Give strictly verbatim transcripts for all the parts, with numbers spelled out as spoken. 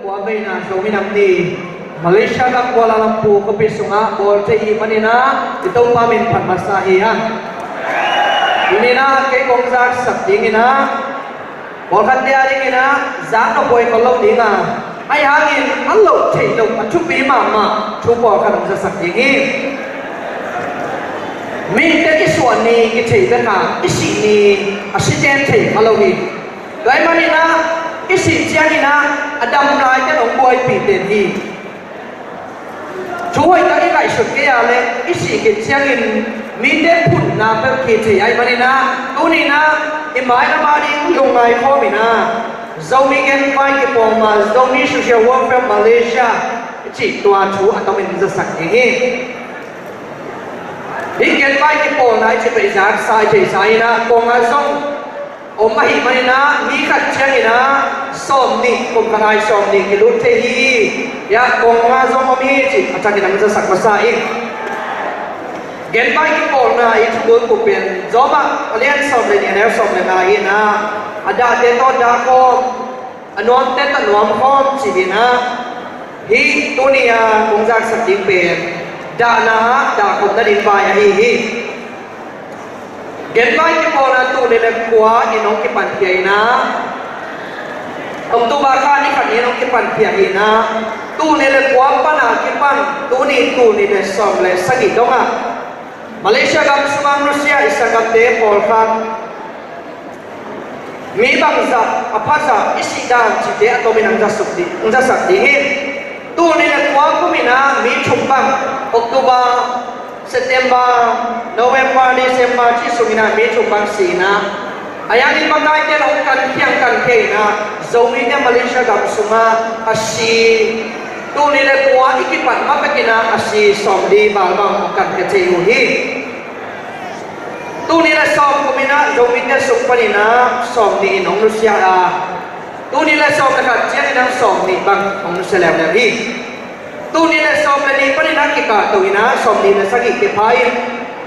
Tua veina Zomi Nam Ni Malaysia gam Kuala Lumpur khuapi sungah bawl thei i hih manin ah i Topa min phat masa hi hang. Tuni-in ah kei kong zaksak dingin ah pawlkhatte a dingin ah zak nop huai khol lo ding a, ahih hangin a loh theih loh a thupi mahmah thu pawlkhat hong zasak ding hi. Mihingte i suah ni kitheih bek a i sih ni a site in thei kha lo hi. Tua ahih manin ah i sih ciangin ah a dam laite in hong buaipih den hi. Thu hoihtak i ngaihsut kei a leh i sih khit ciangin mite phunna peuh hi thei ahih manin ah tuni-in ah i mailam a ding lungngai khawm in ah Zomi Genvai Kipawl Ma, Zomi Social Welfare Malaysia i cih tua thu a tomin zasak ding hi. Hih Genvai Kipawlna i cih pen i zaksa i theihsa in ah kong a zong om ahih manin ah mi khat ciangin ah sawmnih, kum khat a i sawmnih kilut thei hi. Hiah kong a zong om hi cih a takin hong zasak masa ing. Genvai Kipawlna i thubul kum pen Rom ah a lian sawm le nih, a neu sawm le nga in ah a dahte tawh dah khawm, a nuamte tawh nuam khawm cih in ah hih tuni a kong zaksak ding pen dahna ah dahkhop nading vai ahi hi. Genvai Kipawlna tul nih le kua in hong kipanpih in ah, October kha ni khat ni in hong kipanpih in ah, tul nih le kua pan a kipan tuni tul nih le sawm le sagih dongah Malaysia gam sungah nusia i sanggamte pawlkhat mi bangzah a phazah i sih dan cihte a tomin hong zasak ding, hong zasak ding hi. Tul nih le kua kum in ah mi thum bang, October, September, November, December cih sungin ah mi thum bang si in ah, a yang in makaite in hong kan khiang kan khia in ah Zomite Malaysia gam sungah a si tul nih le kua i kipat ma bek in ah a si sawmli val bang hong kan khia thei uh hi. Tul nih le sawm kum in ah Zomite sung panin ah sawmnih in hong nusia a, tul nih le sawm le khat ciangin ah sawmnih bang hong nusia leuleu hi. Tul nih le sawm le nih panin ah kikah to in ah sawmnih le sagih kipha in,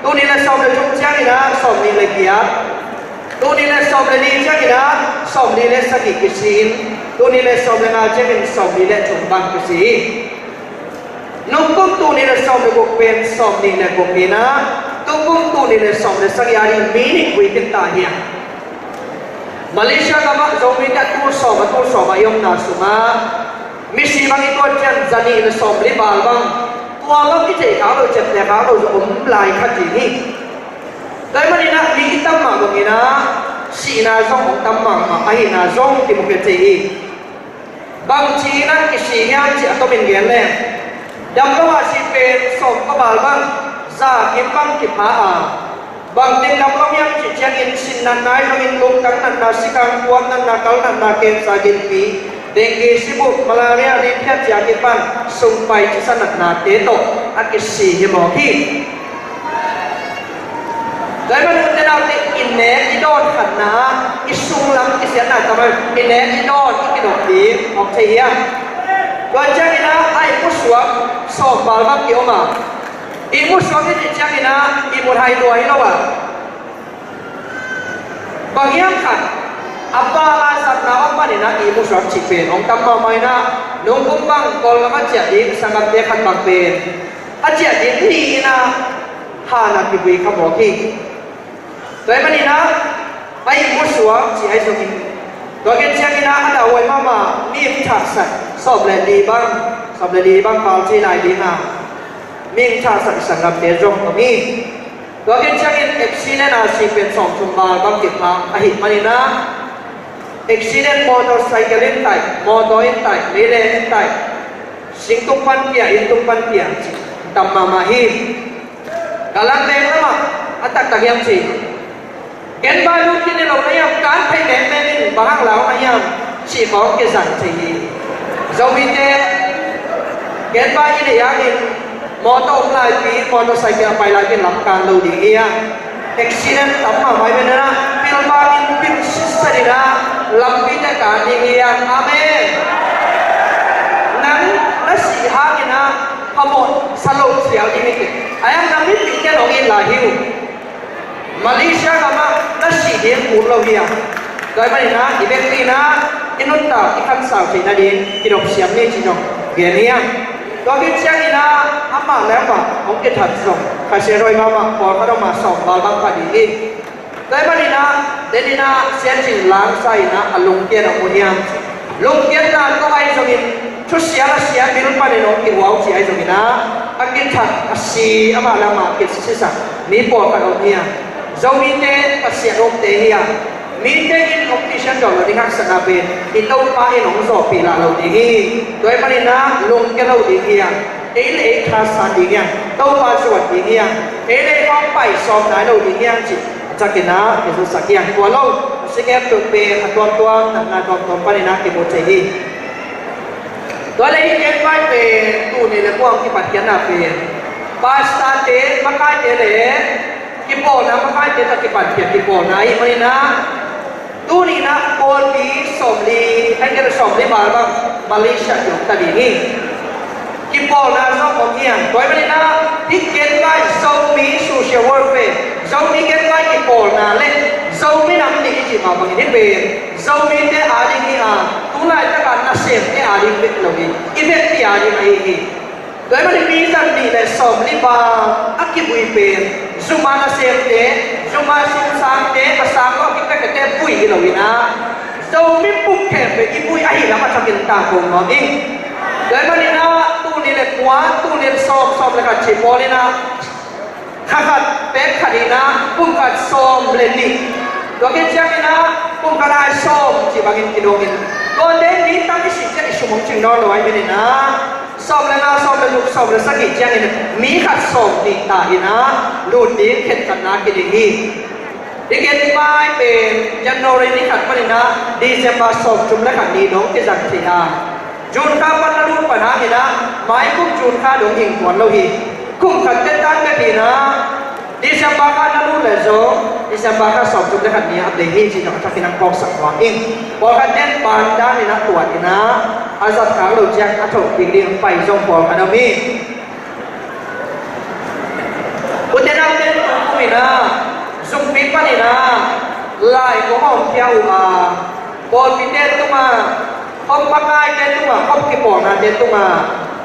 tul nih le sawm le thum ciangin ah sawmnih le giat, tul nih le sawm le li ciangin ah sawmnih le sagih kisi in, tul nih le sawm le nga ciangin sawmnih le thum bang kisi hi. Nungkum tul nih le sawm le guk pen sawmnih le guk in ah, tukum tul nih le sawm le sagih a ding mi nih vui khin ta hi a. Malaysia gamah Zomite a tul sawm, a tul sawm a i omna sungah misi bang i tuat ciang za nih le sawmli val bang, tua bang i theih khak lo, ciamteh khak lo zong om lai kha ding hi. Tua ahih manin ah mi i tam mah bangin ah sihna zong hong tam mahmah ahihna zong kimu khia thei hi. Bangci in ah kisi hiam cih a tomin gen leng, damlo a si pen sawmkua val bang, za kim bang kipha a, bangteng damlo hiam cih ciangin sin natna hi zongin lungtang natna, sikang puak natna, kal natna, cancer, ginpi, dengue, sibuk, malaria, rimphiat cih a kipan sungpai cisa natnate tawh a kisi hi mawk hi. Tua ahih manin u te nau te, i nek i dawn khatna ah i sunglam kisiatna tam a, i nek i dawn i kidop ding mawk thei hiam? Tua ciangin ah a ihmusuak sawm val bang ki-om a, ihmusuak i cih ciangin ah ihmut hai lua hi lo a, bang hiam khat a val a zatna om manin ah ihmusuak cih pen hong tam mahmah in ah, nungkum bang Kawlgam a ciah ding sanggamte khat bang pen a ciah ding ni-in ah han a kivui kha mawk hi. Tua ahih manin ah a ihmusuak cih ahi zongin, tua khit ciangin ah a dahhuai mahmah mi thahsak sawm le li bang, sawm le li bang kal thei lai ding a, mi thahsak i sanggamte zong om hi. Tua khit ciangin accident a si pen sawmthum val bang kipha ahih manin ah, accident motorcycle in tai, motor in tai, leileng in tai, sing tung pan pia, inn tung pan pia cih tam mahmah hi. Ka lang leng lamah a taktak hiam ci, ken bai lut khin hi lo na hiam, kan theih mengmeng in, bang hang lau na hiam cih khawng kizang thei hi. Zomite ken bai i neih hangin mawtaw om laipi, motorcycle a pai laipi in lam kan lo ding hi a, accident tam mahmah hi. Pen ah pilvang in pil sitset in ah lampite kan ding hi a. Amen. Nang na sih hangin ah phamawh sa lo sial ding hi teh. A hiang na mipil ken hong it lai hi uh. Malaysia gamah na sih ding kul lo hi a. Tua ahih manin ah i vekpi in ah i nuntak i khansau theih nading kidop siam ni ci zong gen hi a. Tua khit ciangin ah amah le amah hong kithat zong Kha Siangtho i mahmah pawlkhat amah sawm val bang pha ding hi. Tua ahih manin ah, denin ah Sia Cin Lang sa in ah a lungkiat a om uh hiam? Lungkiatna tawh ahi zongin, thusia a sia bil panin hong kihuau ci ahi zongin ah, a kithat a si amah le amah kisisak mi pawlkhat om hiam? Zomite Pasian omte hiam? Mite in hong Christian dawh lo ding haksatna pen i Topa in hong zawhpih lah lo ding hi. Tua ahih manin ah lungkia lo ding hiam? Ei le ei thasan ding hiam? Topa zuat ding hiam? Ei le ei hong pai sawm nai lo ding hiam cih a takin ah kizutsak hiam? Tua lo, a si kemtup pen a tuamtuam natna tuamtuam panin ah kimu thei hi. Tua le hih genvai pen tuni le kuang kipatkiatna pen pastorte, makaite le kipawlna makaite tawh kipatkiat kipawlna ahih manin ah, tuni in ah pawlpi sawmli, hih kei le sawmli val bang Malaysia kiom ta ding hi. Kipawlna zong om hiam? Tua ahih manin ah hih genvai Zomi social welfare, Zomi genvai kipawlna le Zomi Nam Ni i cih mah bangin hih pen Zomite ading hi a, tu laitak a nasemte ading bek lo hi, i vekpi ading ahi hi. Tua ahih manin mi zan nih le sawmli val a kivui pen zuma nasemte, zuma sumsangte, a sang lo a kipekte vui hi lo in ah, Zomi pumkhen pen i vui ahih lam a takin tangko nuam ing. Tua ahih manin ah tuni le kua, tuni le sawm, sawm le khat cih pawl in ah, kha khat pek khat in ah pumkhat sawm le nih. Tua khit ciangin ah pumkhat a sawm cih bangin kidong in, tuate mi tam i sih ciang i sum hong cing nawn lo ahih manin ah, sawm le nga, sawm le guk, sawm le sagih ciangin mi khat sawm nih ta in ah lut ding khenkhatna kiding hi. Hih genvai pen January ni khat panin ah December sawmthum le khat ni dong kizang thei a, June kha pan na lut pan hangin ah maikum June kha dong hing tuan lo hi. Kum khat tetan bek in ah December kha na lut leh zong December kha sawmthum le khat ni a dei hi cih zong a takin hong phawksak nuam ing. Pawlkhat ten pan dan in ah tuat in ah a zat khak lo ciang a thoh kik ding pai zong pawlkhat om hi. U te nau te, tu kum in ah zumpi panin ah lai kong hawmkhia uh a, pawlpite tungah, khop makaite tungah, khop kipawlnate tungah,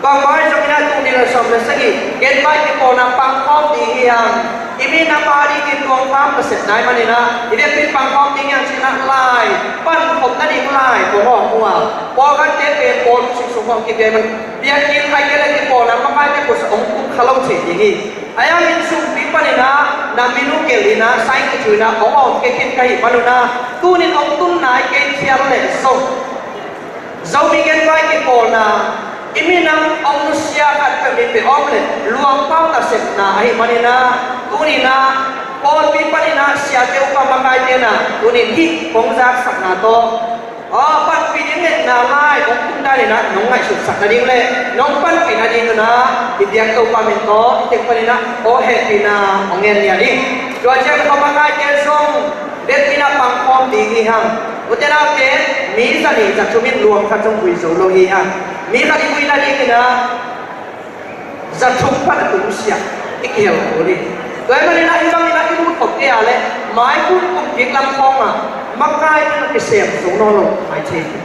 bangmah ahi zongin ah tul nih le sawm le sagih genvai kipawlna pangkhawm ding hi hang. I minam adingin tuangkham ka sep nai manin ah i biakpi pangkhawm ding hi hang ci-in ah lai pankhop nading lai kong hawm uh a, pawlkhatte pen pawl sung sung hong kipia man biakinn khai kei le kipawlna makaite kusa hong tung kha lo thei ding hi. Ahi hangin zumpi panin ah na min uh gelh in ah sign kicing in ah hong hawm kei khin ka hih man un ah, tunin hong tun nai kei phial leh zong Zomi genvai kipawlna, i minam hong nusia khat peuh mi peuh om leh luangpau nasepna ahih manin ah, tunin ah pawlpi panin ah siate upa makaite in ah tunin hih kong zaksakna tawh, aw, panpih ding ngetna lai hong tung dan in ah nong ngaihsutsak nading le nong panpih nading un ah i biak Topa min tawh i teng panin ah aw hehpihna hong ngen lian ing. Tua ciang kha makaite zong biakpi in ah pangkhawm ding hi hang. U te nau te, mi za nih za thum in luang khat zong vui zo lo hi hang. Mi khat i vui nading in ah za thum pan a tung siah i kihel kul hi. Tua ahih manin ah hih bangin ah i lut khop kei a leh maikum kum kik lam khawng ah makai ding a kisem zo nawn lo mai thei hi.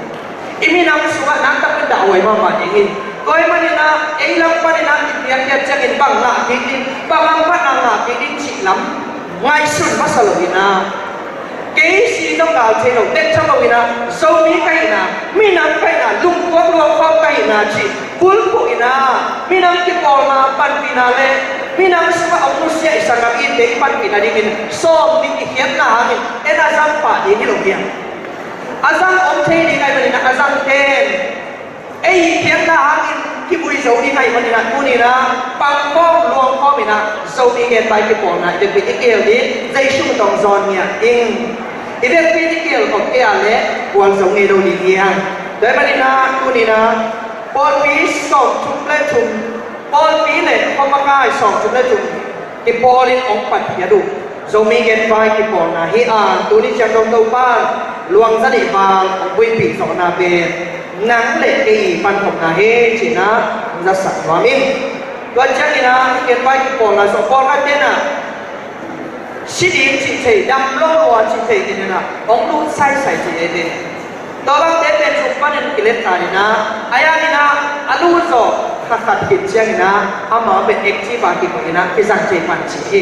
I minam sungah nakpi takin dahhuai mahmah ding hi. Tua ahih manin ah ei lam panin ah i piakkhiat ciangin bang ngah kik ding, bang a pan a ngah kik ding cih lam ngaihsun masa lo in ah, kei si zong gal thei lo, tek tham lo in ah, Zomi ka hihna, minam ka hihna, lungtuak luangkhawm ka hihna cih bulphuh in ah, minam kipawlna panpihna le minam sungah hong nusia i sanggam i te i panpih nadingin sawm nih i khiatna hangin en a zang pah ding hi lo hiam? A zang om thei ding ahih manin ah a zang ten ei i khiatna hangin kivui zo ding ahih manin ah, tunin ah pangkhawm luangkhawm in ah Zomi genvai kipawlna i vekpi in i kihel ding Jesu tawh zawn ngiat ding. I vekpi in i kihel khop kei a leh gualzo ngei lo ding hi hang. Tua ahih manin ah tunin ah pawlpi sawmthum le thum, pawlpi le khua makai sawmthum le thum kipawlin hong panpih a duh Zomi genvai kipawlna hi a, tuni ciang dong Topa'n luang za nih val hong puipih zawhna pen nang le kei i pankhopna hi ci-in ah hong zatsak nuam ing. Tua ciangin ah hih genvai kipawlna zong pawlkhat ten ah si ding cih thei, dam lo lua cih thei in ah hong lut saisai ci ei ve. Tua bangte pen zuk panin kilet ta in ah, a yang in ah, a lu zawh kha khat khit ciangin ah, amau pen active a kikoih in ah, kizang thei pan ci hi.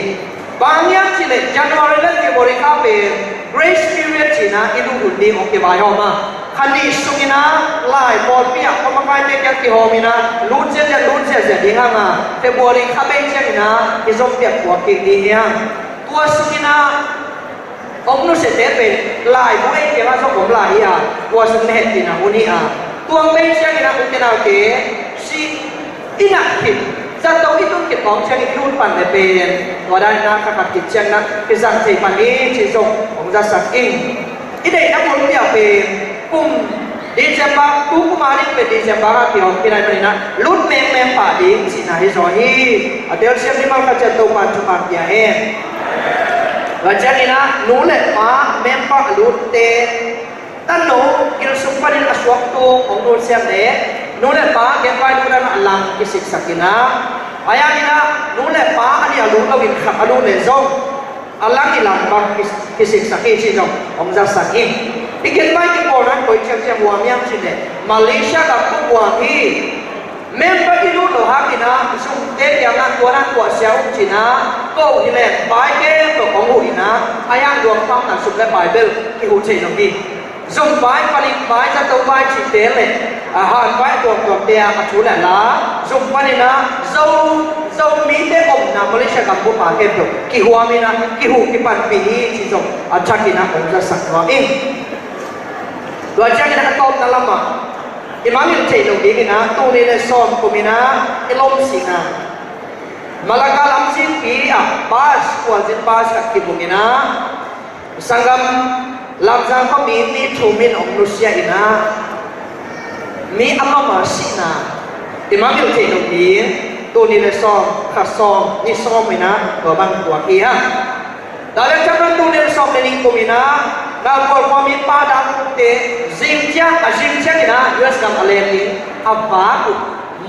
Bang hiam cih leh January le February kha pen grace period ci in ah, i lut hun ding hong kivaihawm a. Kha nih sung in ah, lai pawlpi ah, pawlpi makaite kiang kihawm in ah, lut ziahziah, lut ziahziah ding hang a, February kha bei ciangin ah, i zom piak puak kik ding hi hang. Tua sung in ah, hong nusiate pen laibu ei kiangah zong om lai hi a, tua sung na hehpihna hun hi a. Tua bei ciangin ah u te nau te, si i nak khit, zato i tun khit hong ciangin i hun pan le pen, tua dan in ah kha khat khit ciangin ah kizang thei pan hi ci zong hong zasak ing. I deihna bulpi ah pen kum December, tu kum a ding pen December ah kihawm khin ahih manin ah, lut mengmeng pah ding cihna hi zaw hi. A telsiam mimal khat ciat Topa'n thupha pia hen. Tua ciangin ah, nu le pa member a lutte, tanu gil sung panin a suaktu hong nusiat leh, nu le pa genvai lut dan a lang kisiksak in ah, a yang in ah, nu le pa a nih a lut loin khat a lut leh zong, a lang i lang bang ki-, kisiksak hi ci zong hong zasak hi. I genvai kipawlna koi ciangciang huam hiam cih leh, Malaysia gam bup huam hi. Member i lut loh hangin ah, zumte kiangah tua dan tuahsia um ci in ah, ko hi leh pai khempeuh hong huh in ah, a yang duang pamna sum le pai bel kihuh thei lo hi. Zum vai, palik vai, zato vai cihte le, a, han vai tuamtuamte ah a thu le a la, zum panin ah, Zo, Zomite omna Malaysia gam bup ah khempeuh kihuam in ah, kihuh kipanpih hi ci zong a thakin ah hong zasak nuam ing. Tua ciangin ah a tawpna lamah i mangngilh theih loh dingin ah, tuni le sawm kum in ah i lomsihna, Malacca lamzinpi ah bus, khualzin bus khat kibung in ah, sanggam Lamzang khuami mi thum in hong nusia in ah, mi a mama sihna i mangngilh theih loh ding, tuni le sawm, kha sawm, ni sawm in ah tua bang puak hi hang. Tua le ciang tuni le sawm le nih kum in ah, Nau Paul khuami pa Dan Kung Te, zing ciang, a zing ciangin ah U S gam a leng ding a vak uh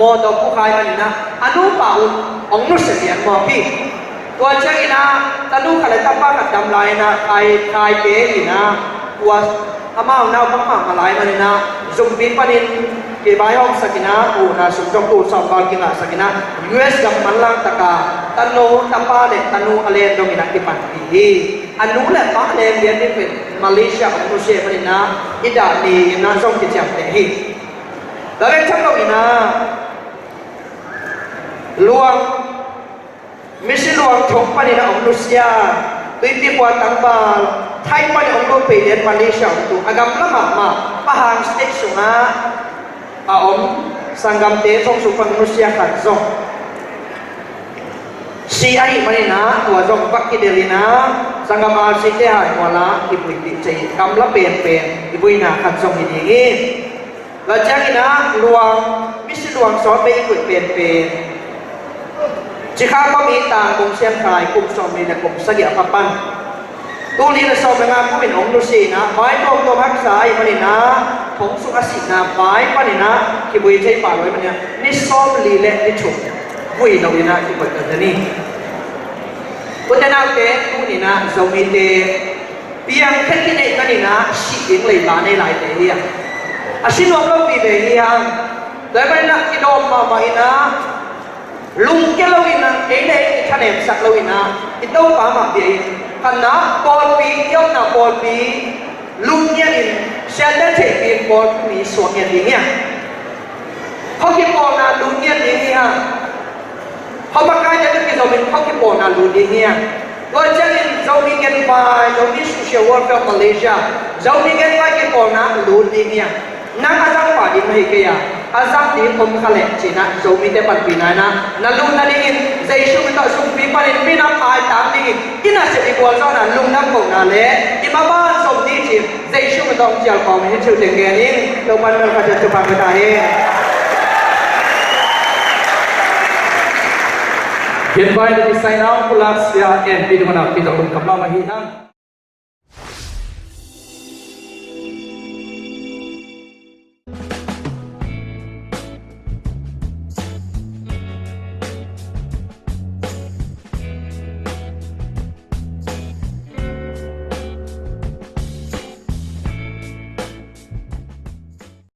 mawtaw pukha ahih manin ah, a nupa un hong nusia lian mawk hi. Tua ciangin ah, tanu khat le tapa khat dam lai in ah, Khai, Khaite in ah, tua amau naupang mahmah lai manin ah, zumpi panin kivaihawmsak in ah, huhna sum zong tul sawm val kingahsak in ah, U S gam manlang tak a, tanu, tapa le tanu a len dongin ah kipanpih hi. A nu le pa a len lian ding pen Malaysia hong nusia ahih manin ah, i dah ni in ah zong kiciamteh hi. Tua le ciang lo in ah, luang, misi luang thong panin ah hong nusia, Tuipi khua tangval, Thai panin hong lut pei lian Malaysia hong tung, a gamla mahmah, Pahang State sungah a om sanggamte thong sung pan hong nusia khat zong si ahih manin ah, tua zong vak kidelh in ah, sanggam R C te hai mual ah kivuipih thei, gamla penpen i vuina khat zong hi ding hi. Tua ciangin ah, luang, misi luang sawt bei i koih penpen, Cikha khuami Tang Bung Sian Khai, kum sawmnih le kum sagih a pha pan, tul nih le sawm le nga kum in hong nusia in ah, vai tuamtuam haksa ahih manin ah, thong sung a sihna vai panin ah kivui thei pah lo ahih manin ah, ni sawmli le ni thum vui lo in ah kikoih ta zen hi. U te nau te, tuni in ah Zomite piangthak i neih manin ah, sih ding leiba nei laite hi a, a si nuam lo vive hi hang. Tua ahih manin ah kidawm mahmah in ah, lungkia lo in ah, ei le ei kithanemsak lo in ah, i Topa mah bia in, khatna pawlpi, i omna pawlpi lungkia in, siate theihpih in, pawlpi mi suak ngiat ding hi a, khuakipawlna lut ngiat ding hi hang. Khuamakaite tawh kizom in khuakipawlna lut ding hi a. Tua ciangin Zomi Genvai, Zomi Social Welfare of Malaysia, Zomi Genvai kipawlna lut ding hi a. Nang a zangpa ding mah hi kei a, a zang ding om kha leh ci-in ah Zomite panpihna in ah, na lut nadingin Jesu min tawh zumpi panin minam maitang dingin i nasep i gualzawhna, lungdam kohna le i maban zom ding ci-in Jesu min tawh hong cial kawm in hih thu teng gen ing. Topa'n mimal khat ciat thupha pia ta hen. Genvai le kisai nau pulak sia en pi ding a, pi tawh lungkam mahmah hi hang.